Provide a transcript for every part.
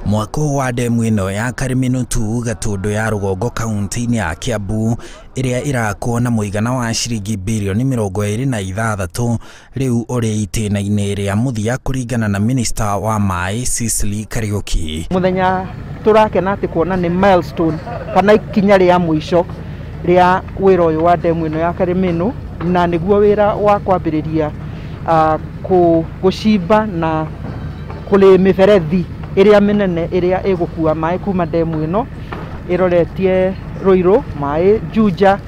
Mwako wa demu ĩno ya Karĩmĩnũ tu Gatũndũ ya rũgongo kaunti-inĩ ya Kiambu ĩrĩa ĩrakwo na mũigana wa ciringi birioni 26 rĩu ũrĩ itĩna-inĩ rĩa mũthia kũringana na minista wa maĩ Cecily Kariuki. Mũthenya tũrakena atĩ kuona nĩ milestone kana ikinya rĩa mũico rĩa wĩra ũyũ wa demu ĩno ya Karĩmĩnũ, na nĩguo wĩra wa kwambĩrĩria gũcimba na kũrĩ mĩberethi ĩrĩa mĩnene ĩrĩa ĩgũkua maĩ kuma demu ĩno ĩroretie Ruiru, maĩ Juja,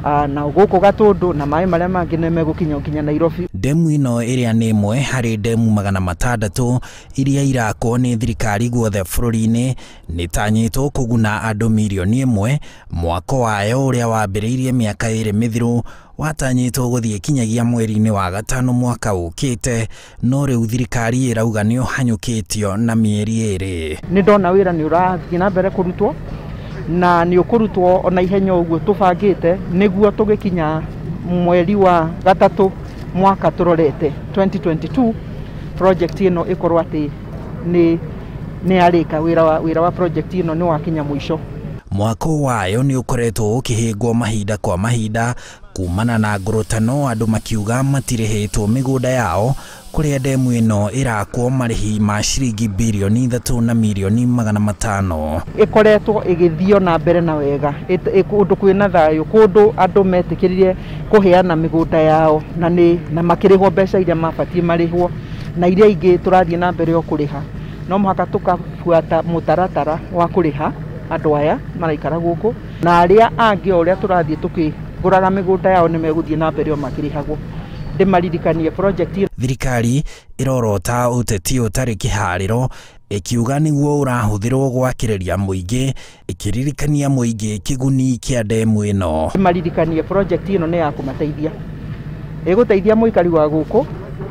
na gũkũ Gatũndũ na maĩ marĩa mangĩ nĩ megũkinya nginya Nairobi. Demu ĩno ĩrĩa nĩ ĩmwe harĩ demu 600 iria irakwo nĩ thirikari guothe bũrũri-inĩ nĩtanyĩtwo kũguna andũ mirioni 1. Mwako wayo ũrĩa wambĩrĩirie mĩaka 2 mĩthiru watanyĩtwo gũthiĩ kinyagia mweri-inĩ wa 5 mwaka ũkĩte, no rĩu thirikari ĩrauga nĩ ũhanyũkĩtio na mĩeri 2. Nĩ ndona wĩra nĩ ũrathiĩ na mbere kũrutwo na nĩ ũkũrutwo ona ihenya ũguo tũbangĩte nĩguo tũgĩkinya mweri wa 3 mwaka tũrorete 2022 project ĩno ĩkorwo atĩ nĩ yarĩka. Wĩra wa project ĩno nĩ wakinya mũico. Mwako wayo nĩ ũkoretwo ũkĩhĩngwo mahinda kwa mahinda kumana na ngurutano, andũ makiuga matirĩhĩtwo mĩgũnda yao kũrĩa demu ĩno ĩrakwo marĩhi ma ciringi birioni 3 na mirioni 500. Ĩkoretwo ĩgĩthio na mbere na wega, kũndũ kwĩna thayũ, kũndũ andũ metĩkĩrire kũheana mĩgũnda yao na makĩrĩhwo mbeca iria mabatiĩ marĩhwo, na iria ingĩ tũrathiĩ na mbere o kũrĩha. No mũhaka tũkabuata mũtaratara wa kũrĩha andũ aya maraikara gũkũ, na arĩa angĩ o ũrĩa tũrathiĩ tũkĩgũraga mĩgũnda yao nĩ megũthiĩ na mbere o makĩrĩhagwo. Ndĩmaririkanie project. Thirikari ĩrorota ũteti ũtarĩ kĩharĩro ĩkiuga nĩguo ũrahũthĩrwo gwakĩrĩria mũingĩ, ĩkĩririkania mũingĩ kĩguni kĩa demu ĩno. Ndĩmaririkanie project ĩno nĩ ya kũmateithia, ĩgũteithia mũikari wa gũkũ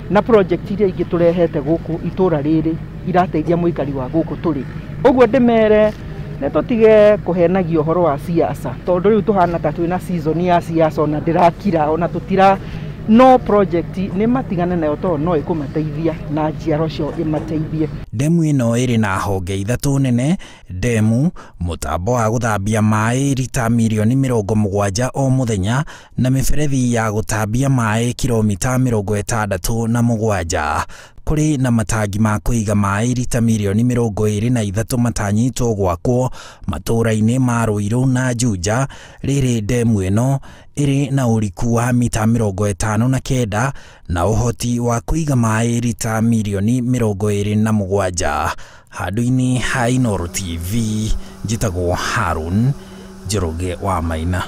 na project iria ingĩ tũrehete gũkũ itũra rĩrĩ irateithia mũikari wa gũkũ tũrĩ. Ũguo ndĩmere nĩ tũtige kũhenagio ũhoro wa siasa, tondũ rĩu tũhana ta twĩna season ya siasa, ona ndĩrakira ona tũtira, no project nĩ matigane nayo tondũ no ĩkũmateithia na njiaro cio ĩmateithie. Demu ĩno ĩrĩ na honge 3 nene: demu, mũtambo wa gũthambia maĩ rita mirioni 70 o mũthenya, na mĩberethi ya gũtambia maĩ kilomita 67. Kũrĩ na matangi ma kũiga maĩ rita mirioni 23 matanyĩtwo gwakwo matũũra-inĩ ma Ruiru na Juja. Rĩrĩ demu ĩno ĩrĩ na ũriku wa mita 59 na ũhoti wa kũiga maĩ rita mirioni 27. Handũ-inĩ ha Inooro TV, njĩtagwo Harun Njoroge wa Maina.